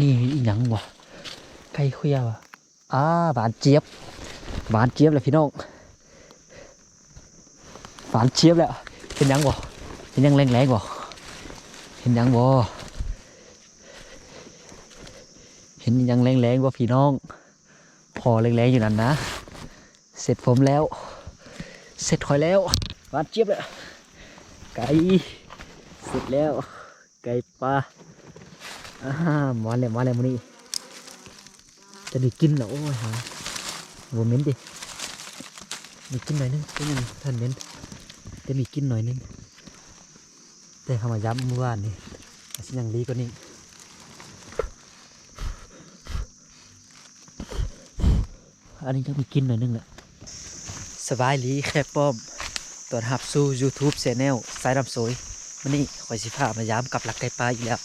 ນີ້ອີຫຍັງວະ? ໄກ່ເຂຍວະ? ອາ ຫວານຈຽບ ຫວານຈຽບແລ້ວພີ່ນ້ອງ ຫວານຈຽບແລ້ວ. ເຫັນຫຍັງບໍ່? ເຫັນຫຍັງແລງໆບໍ່? ເຫັນຫຍັງບໍ່? ເຫັນອີຫຍັງແລງໆບໍ່ພີ່ນ້ອງ? ພໍແລງໆຢູ່ນັ້ນນະ. ເສັດຜົມແລ້ວ ເສັດຂ້ອຍແລ້ວ. ຫວານຈຽບແລ້ວ ໄກ່ ເສັດແລ້ວ ໄກ່ປ່າ. ອາ ມາແລ້ວ ມາແລ້ວມື້ນີ້ ຈະໄດ້ກິນແລ້ວ. ໂອ້ຍ ຫາ ບໍ່ເໝັນຕິ ມີກິ່ນໜ້ອຍໜຶ່ງ ກໍຍັງບໍ່ທັນເໝັນ ແຕ່ມີກິ່ນໜ້ອຍໜຶ່ງ. ແຕ່ເຮົາມາຢາມມື້ວານນີ້ ອາດຊິຍັງດີກວ່ານີ້. ອັນນີ້ຍັງມີກິ່ນໜ້ອຍໜຶ່ງແຫຼະ. ສະບາຍດີແຂກປ້ອມ ຕ້ອນຮັບສູ່ YouTube Channel ສາຍນ້ຳໂຊຍ. ມື້ນີ້ຂ້ອຍຊິພາມາຢາມກັບຫຼັກໄກ່ປ່າອີກແລ້ວ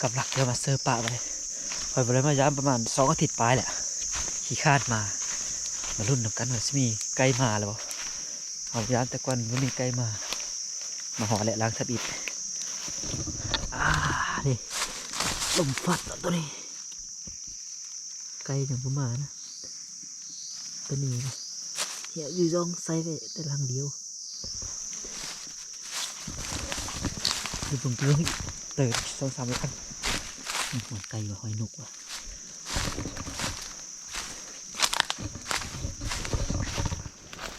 ກັບຫຼັກທີ່ເຮົາມາເຊີປະໄວ້. ຂ້ອຍບໍ່ໄດ້ມາຢາມປະມານສອງອາທິດປາຍແລ້ວ ຂີ້ຄ້ານມາ. ມາລຸ້ນນຳກັນວ່າຊິມີໄກ່ມາຫຼືບໍ່. ເຮົາຢາມແຕ່ກ່ອນບໍ່ມີໄກ່ມາ. ມາຮອດແລ້ວ ຫຼັງທຳອິດ. ອາ ນີ້ ລົມພັດແລ້ວໂຕນີ້. ໄກ່ຍັງບໍ່ມານະ ໂຕນີ້ນະ. ເຫຍຢູ່ຊ່ອງໃສ່ໄວ້ແຕ່ຫຼັງດຽວ. ຢູ່ເບິ່ງ ເບິ່ງອີກ ເຕີນສອງສາມຫຼັງ. ນີ້ ຫອຍໄກ່ວະ ຫອຍນົກວະ.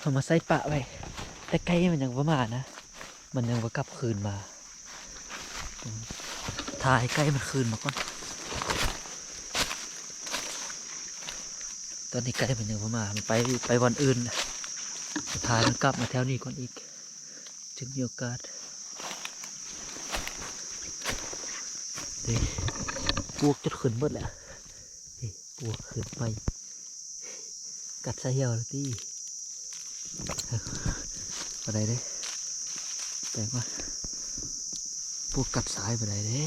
ເຮົາມາໃສ່ປະໄວ້ ແຕ່ໄກ່ມັນຍັງບໍ່ມານະ ມັນຍັງບໍ່ກັບຄືນມາ. ຖ້າໃຫ້ໄກ່ມັນຄືນມາກ່ອນ. ຕອນນີ້ໄກ່ມັນຍັງບໍ່ມາ ມັນໄປ ໄປບ່ອນອື່ນ. ຖ້າໃຫ້ມັນກັບມາແຖວນີ້ກ່ອນອີກ ຈຶ່ງມີໂອກາດ. ເດ້ ປວກຈົນຂຶ້ນເບິດແລ້ວ. ເດ້ ປວກຂຶ້ນໃໝ່ ກັດສາຍຫ່ຽວແລ້ວຕິ. ບໍ່ໄດ້ເດ້ ແປງວ່າ ປວກກັດສາຍບໍ່ໄດ້ເດ້.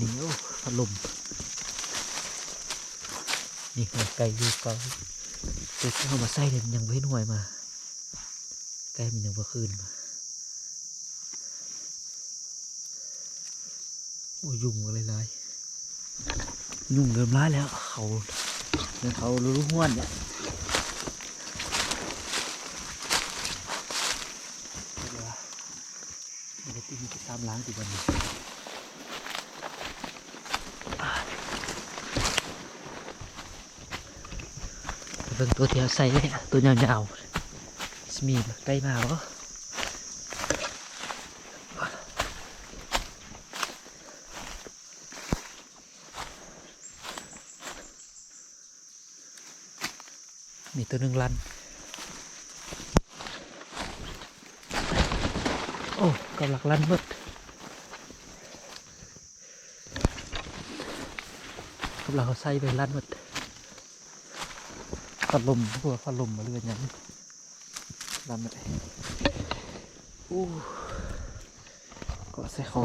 ນີ້ ໂອ້ ພັດລົມ. ນີ້ ຫອຍໄກ່ຢູ່ເກົ່າ ແຕ່ເຮົາມາໃສ່ນີ້ມັນຍັງບໍ່ເຫັນຫອຍມາ ໄກ່ມັນຍັງບໍ່ຄືນມາ. ໂອ້ ຍຸງຫຼາຍໆ ຍຸງເລີ່ມຫຼາຍແລ້ວ ເຂົາ ເລີ່ມເຂົ້າລະດູຮ້ອນແລ້ວ. ເດີ ມີແຕ່ສາມຫຼັງຕິບັດນີ້. ເບິ່ງໂຕທີ່ເຮົາໃສ່ເລີຍ ໂຕຍາວໆ ຊິມີໄກ່ມາບໍ່? ມີໂຕໜຶ່ງລັນ. ໂອ້ ກຳລັງລັນໝົດ ກຳລັງເອົາໃສ່ໄປລັນໝົດ. ພັດລົມ ບໍ່ຮູ້ວ່າພັດລົມ ຫຼືວ່າຫຍັງ. ລຳໄດ້ ໂອ້ ເກາະໃສ່ຄໍ.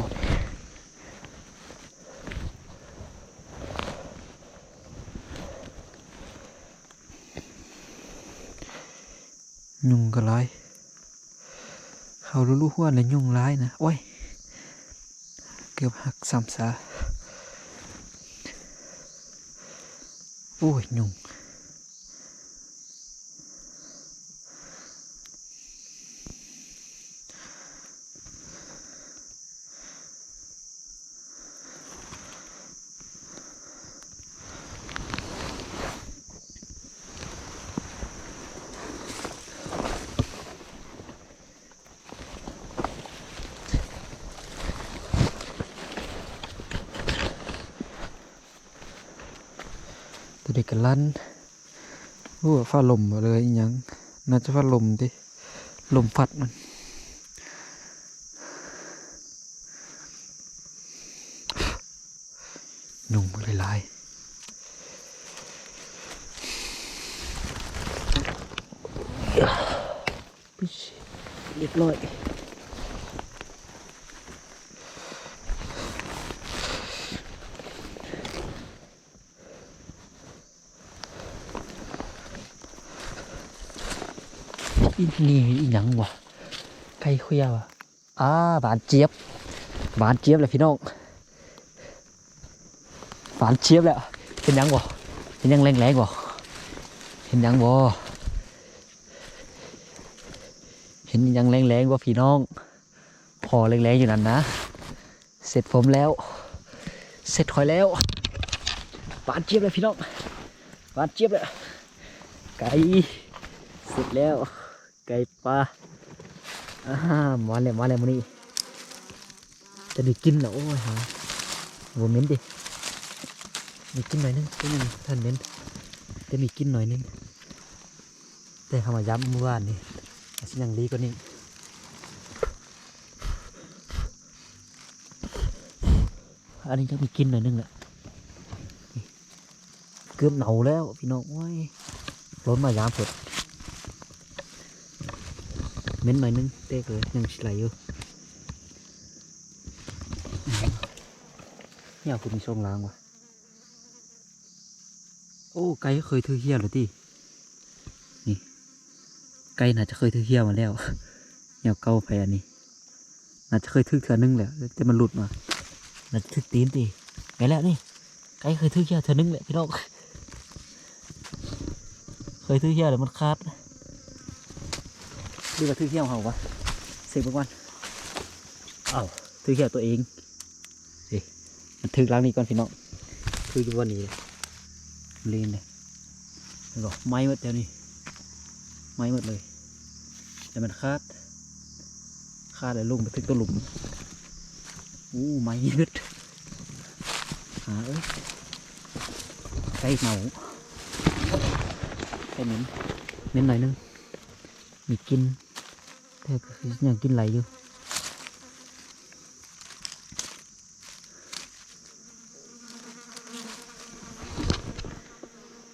ຍຸງກໍຫຼາຍ ເຂົ້າລະດູຮ້ອນແລ້ວຍຸງຫຼາຍນະ. ໂອ້ຍ ເກືອບຫັກຊ້ຳຊາ. ໂອ້ຍ ຍຸງ. ໂຕນີ້ກະລັນ ຮູ້ວ່າຟ້າລົມບໍ່ ຫຼືອີຫຍັງ ໜ້າຈະຟ້າລົມຕິ ລົມພັດມັນ ຍຸງຫຼາຍໆ. ລຽບຮ້ອຍ. ອີ່ນີ້ອີ່ຫຍັງວະ? ໄກ່ເຂຍວະ. ອາ ຫວານຈຽບ ຫວານຈຽບແລ້ວພີ່ນ້ອງ ຫວານຈຽບແລ້ວ. ເຫັນຫຍັງບໍ່? ເຫັນຫຍັງແລງໆບໍ່? ເຫັນຫຍັງບໍ່? ເຫັນຫຍັງແລງໆບໍ່ພີ່ນ້ອງ? ພໍແລງໆຢູ່ນັ້ນນະ. ເສັດຜົມແລ້ວ ເສັດຂ້ອຍແລ້ວ. ຫວານຈຽບແລ້ວພີ່ນ້ອງ ຫວານຈຽບແລ້ວ. ໄກ່ເສັດແລ້ວ ໄກ່ປ່າ. ອາ ມາແລ້ວ ມາແລ້ວມື້ນີ້. ຈະໄດ້ກິນແລ້ວ. ໂອ້ຍ ຫາ ບໍ່ເໝັນຕິ ມີກິນໜ້ອຍໜຶ່ງ ແຕ່ຍັງບໍ່ທັນເໝັນ ແຕ່ມີກິນໜ້ອຍໜຶ່ງ. ແຕ່ເຮົາມາຢາມມື້ວານນີ້ ອາດຊິຍັງດີກວ່ານີ້. ອັນນີ້ຍັງມີກິນໜ້ອຍໜຶ່ງແຫຼະ ເກືອບເນົ່າແລ້ວພີ່ນ້ອງ. ໂອ້ຍ ລົນມາຢາມເພິ່ນ ເໝັນໜ້ອຍໜຶ່ງ ແຕ່ກໍຍັງຊິໄຫຼຢູ່. ເຫື່ອ ເພິ່ນມີຊ່ອງລາງວະ. ໂອ້ ໄກ່ເຄີຍຖືກເຫື່ອແລ້ວຕິ ນີ້ ໄກ່ໜ້າຈະເຄີຍຖືກເຫື່ອມາແລ້ວ. ແນວເກົ່າໄປອັນນີ້ ໜ້າຈະເຄີຍຖືກເທື່ອໜຶ່ງແລ້ວ ແຕ່ມັນຫຼຸດມາ ໜ້າຈະຖືກຕີນຕິ. ແມ່ນແລ້ວນີ້ ໄກ່ເຄີຍຖືກເຫຍື່ອເທື່ອໜຶ່ງແຫຼະພີ່ນ້ອງ ເຄີຍຖືກເຫຍື່ອແລ້ວມັນຂາດ ຫຼືວ່າຖືກເຫຍື່ອເຮົາວະ ເຊັກເບິ່ງກ່ອນ. ອ້າວ ຖືກເຫຍື່ອຕົວເອງ ເອີ ມັນຖືກຫຼັງນີ້ກ່ອນພີ່ນ້ອງ ຖືກຢູ່ບ່ອນນີ້ ລີນເດ້ ແລ້ວກໍໄໝ້ໝົດແຖວນີ້ ໄໝ້ໝົດເລີຍ ແລ້ວມັນຂາດ ຂາດແລ້ວລົງໄປຖືກຕົວຫຼຸມ. ໂອ້ ໄໝ້ເບິດ ຫາເອີຍ ໄກ່ເນົ່າ ໄກ່ເໝັນ ເໝັນໜ້ອຍໜຶ່ງ ມີກິ່ນ ແຕ່ກໍຄືຍັງກິນໄຫຼຢູ່.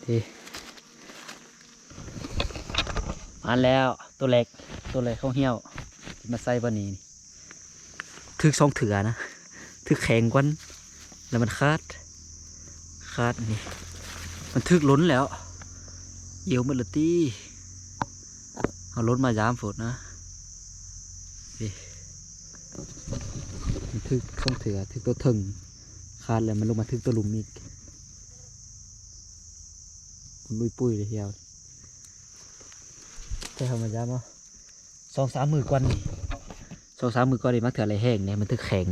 ເດ້ ມາແລ້ວ ຕົວແລກ ຕົວແລກຂອງຫ້ຽວ ທີ່ມາໃສ່ບ່ອນນີ້ ຖືກສອງເທື່ອນະ ຖືກແຂງກ່ອນ ແລ້ວມັນຂາດ ຂາດນີ້ ມັນຖືກລົ້ນແລ້ວ ອຽວໝົດລະຕິ ເຮົາລົດມາຢາມໂພດນະ ນີ້ ມັນຖືກສອງເທື່ອ ຖືກຕົວເທິງ ຂາດແລ້ວມັນລົງມາຖືກຕົວລຸ່ມອີກ ມັນລຸຍປຸ້ຍເລີຍ ແຕ່ເຮົາມາຢາມເອົາ ສອງສາມມື້ກ່ອນນີ້ ສອງສາມມື້ກ່ອນນີ້ ມາເທື່ອໄຫຼແຮງເດ້ ມັນຖືກແຂງ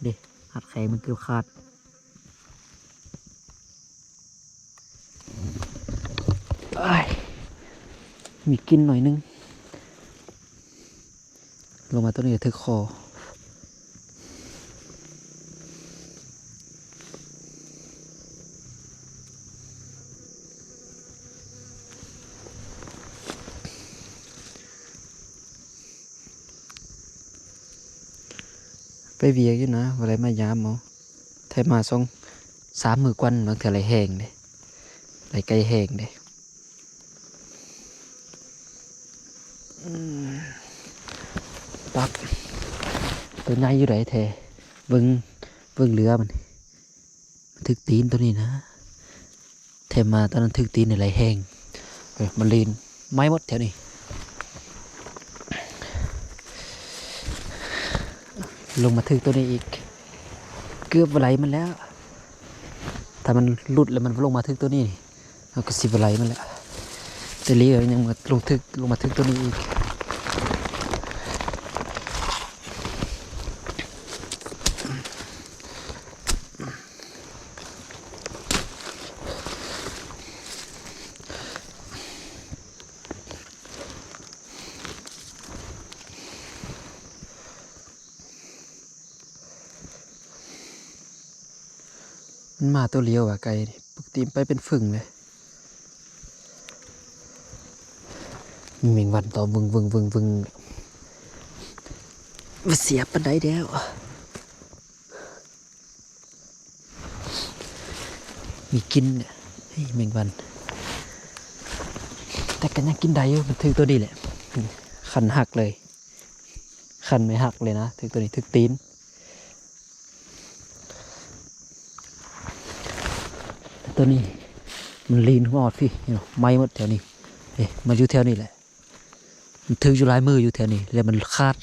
ເດ້ ຮັດແຂງມັນເກືອບຂາດ ອ້າຍ ມີກິ່ນໜ້ອຍໜຶ່ງ. ລົງມາຕົວນີ້ຖືກຄໍ ໄປວຽກຢູ່ນະ ບໍ່ໄດ້ມາຢາມເອົາ ແຕ່ມາສອງສາມມື້ກ່ອນ ບາງເທື່ອໄຫຼແຮງເດ້ ໄຫຼໄກ່ແຮງເດ້. ອືມ ປັບ ຕົວໃຫຍ່ຢູ່ໃດແທ້ ເບິ່ງ ເບິ່ງເຫຼືອມັນ ມັນຖືກຕີນຕົວນີ້ນະ ແຖມມາຕອນນັ້ນຖືກຕີນໃນໄຫຼແຮງ ເອີ ມັນລີນໄໝ້ໝົດແຖວນີ້ ລົງມາຖືກຕົວນີ້ອີກ ເກືອບບໍ່ໄຫຼມັນແລ້ວ ຖ້າມັນຫຼຸດແລ້ວມັນລົງມາຖືກຕົວນີ້ ເຮົາກໍຊິບໍ່ໄຫຼມັນແຫຼະ ແຕ່ລີຍັງມາລົງຖືກ ລົງມາຖືກຕົວນີ້ອີກ ມັນມາຕົວລຽວວ່າໄກ່ນີ້ ປົກກະຕິໄປເປັນຝຶ່ງເລີຍ ມີແມງວັນຕອມວຶ່ງໆໆໆ ບໍ່ສຽບປານໃດແລ້ວ ມີກິ່ນ ເຮີ້ຍ ແມງວັນ ແຕ່ກໍຍັງກິນໄດ້ຢູ່ ມັນຖືກຕົວນີ້ແຫຼະ ຄັນຫັກເລີຍ ຄັນໄມ້ຫັກເລີຍນະ ຖືກຕົວນີ້ ຖືກຕີນ ຕົວນີ້ມັນລີນຫົວອອດພີ້ ເຫັນບໍ່ ໄໝ້ໝົດແຖວນີ້ ເອີ ມາຢູ່ແຖວນີ້ແຫຼະ ມັນຖືກຢູ່ຫຼາຍມື້ຢູ່ແຖວນີ້ ແລ້ວມັນຂາດ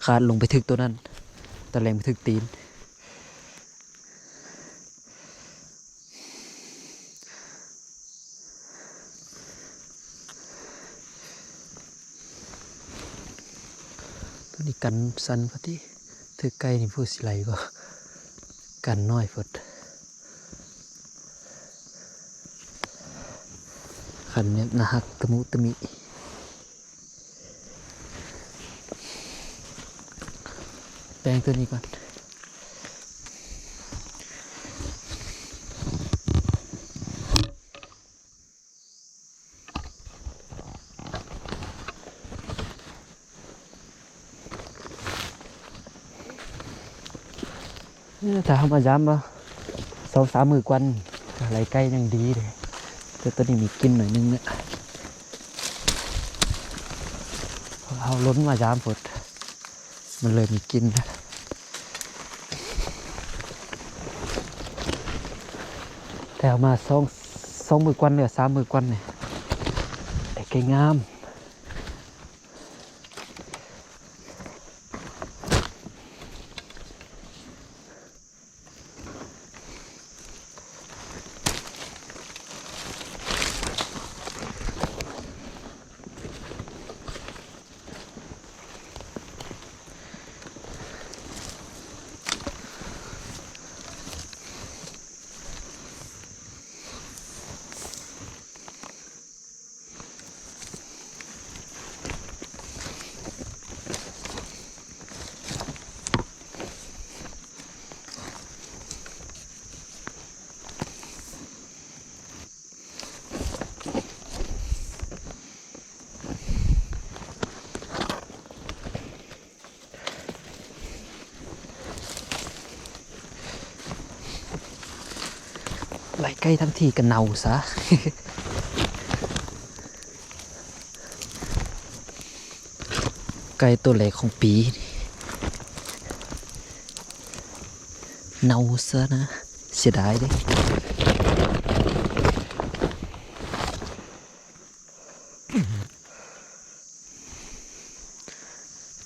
ຂາດລົງໄປຖືກໂຕນັ້ນ ຕອນແລງໄປຖືກຕີນ. ໂຕນີ້ກັນສັ່ນພໍດີ ຖືກໄກ່ນີ້ຜູ້ຊິໄຫຼບໍ່ ກັນນ້ອຍໂພດ ຄັນແບບໜ້າຮັກຕະມຸຕະມິ. ແປງໂຕນີ້ກ່ອນ. ເອີ ຖ້າເຮົາມາຢາມເນາະ ສອງສາມມື້ກ່ອນ ໄລ່ໄກ່ຍັງດີເດ້ ແຕ່ຕອນນີ້ມີກິ່ນໜ້ອຍໜຶ່ງນະ ເຮົາລົນມາຢາມໂພດ ມັນເລີ່ມມີກິ່ນນະ ແຕ່ເຮົາມາສອງ ສອງມື້ກ່ອນ ຫຼື ສາມມື້ກ່ອນນີ້ ໄດ້ໄກ່ງາມ. ໄລ່ໄກ່ທັງທີກໍເນົ່າຊະ ໄກ່ໂຕແລກຂອງປີນີ້ ເນົ່າຊະນະ ເສຍດາຍເດ້.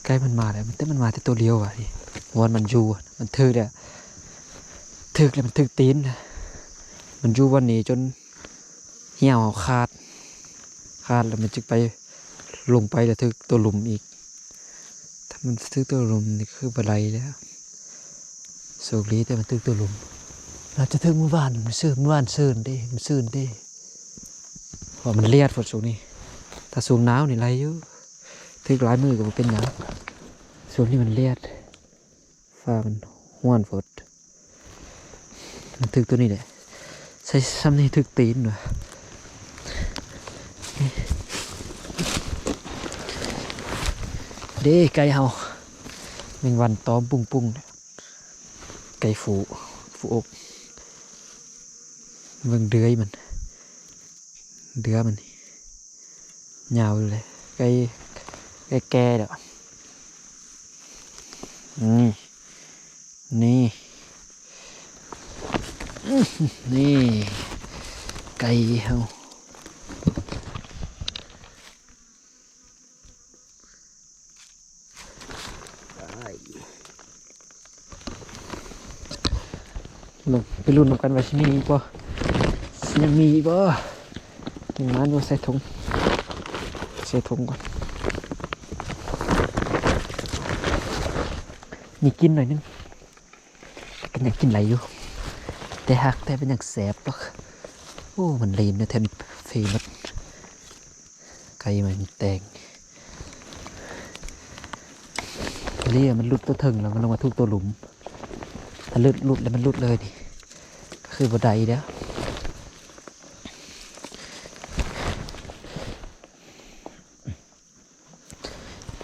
ໄກ່ມັນມາແລ້ວ ແຕ່ມັນມາແຕ່ໂຕດຽວວ່າ ບ່ອນມັນຢູ່ ມັນຖືກແລ້ວ ຖືກແລ້ວມັນຖືກຕີນ ມັນຢູ່ບ່ອນນີ້ຈົນ ຮຽວເຮົາຂາດ ຂາດແລ້ວມັນຈຶ່ງໄປ ລົງໄປແລ້ວຖືກໂຕລຸ່ມອີກ ຖ້າມັນຖືກໂຕລຸ່ມນີ້ຄືບໍ່ໄດ້ແລ້ວ ໂຊກດີແຕ່ມັນຖືກໂຕລຸ່ມ ໜ້າຈະຖືກມື້ວານ ມື້ຊືນ ມື້ວານຊືນເດ້ ມັນຊືນເດ້ ເພາະມັນລຽດໂພດຊ່ວງນີ້ ຖ້າຊ່ວງໜາວນີ້ໄດ້ຢູ່ ຖືກຫຼາຍມື້ກໍບໍ່ເປັນຫຍັງ ຊ່ວງນີ້ມັນລຽດ ຟ້າມັນຮ້ອນໂພດ ມັນຖືກໂຕນີ້ແຫຼະ ໃສ່ຊ່ຳນີ້ຖືກຕີນວ່າ ເດ້ໄກ່ເຮົາ ແມງວັນຕອມປຸ້ງໆ ໄກ່ຟູ ຟູອົບ ເບິ່ງເດືອຍມັນ ເດືອຍມັນ ຍາວຢູ່ເລີຍ ໃກ້ ໃກ້ແກ່ແລ້ວ ນີ້ ນີ້ ນີ້ ໄກ່ເຮົາ ເບິ່ງ ໄປລຸ້ນນຳກັນວ່າຊິມີອີກບໍ່ ຊິຍັງມີອີກບໍ່ ຍັງມາຢູ່ ໃສ່ຖົງ ໃສ່ຖົງກ່ອນ ມີກິ່ນໜ້ອຍໜຶ່ງ ກໍຍັງກິນໄດ້ຢູ່ ແຕ່ຫາກແຕ່ມັນຍັງແສບດອກ ໂອ້ ມັນລີນຢູ່ແຖວນີ້ ເຟໝົດ ໄກ່ມັນແຕງ ລີມັນຫຼຸດຕົວເທິງແລ້ວ ມັນລົງມາຖືກຕົວລຸ່ມ ຖ້າຫຼຸດ ຫຼຸດແລ້ວມັນຫຼຸດເລີຍນີ້ ກໍຄືບໍ່ໄດ້ອີກແລ້ວ.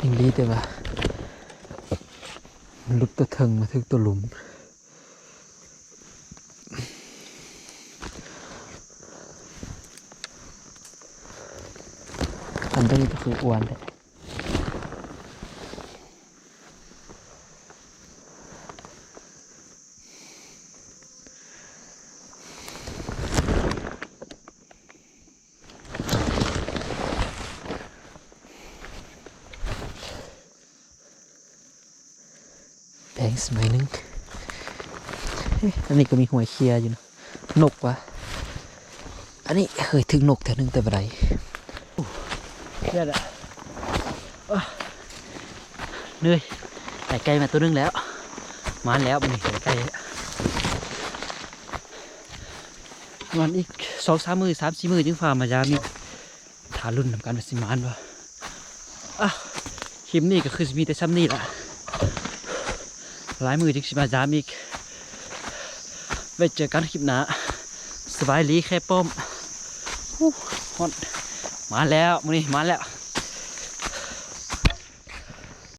ຍັງດີແຕ່ວ່າ ມັນຫຼຸດຕົວເທິງມາຖືກຕົວລຸ່ມ ອັນຕົວນີ້ກໍຄືອ້ວນແທ້. ສະໄໝໜຶ່ງ. ເອະ ອັນນີ້ກໍມີຫ້ວຍເຄຍຢູ່ນະ. ນົກວະ ອັນນີ້ເຄີຍຖືກນົກເທື່ອໜຶ່ງແຕ່ບໍ່ໄດ້. ເໜື່ອຍ. ໄດ້ໄກ່ມາໂຕໜຶ່ງແລ້ວ. ມາແລ້ວມື້ນີ້ ໄດ້ໄກ່. ປະມານອີກສອງສາມມື້ ສາມສີ່ມື້ຈຶ່ງພາມາຢາມອີກ. ຖ້າລຸ້ນນຳກັນວ່າຊິໝານບໍ່. ອ່ະ ຄລິບນີ້ກໍຄືຊິມີແຕ່ຊ່ຳນີ້ລະ. ຫຼາຍມື້ຈຶ່ງຊິມາຢາມອີກ. ໄວ້ເຈີກັນຄລິບໜ້າ. ສະບາຍດີແຄປ້ອມ. ຮູ້ ຮ້ອນ. ມາແລ້ວ ມື້ນີ້ມາແລ້ວ.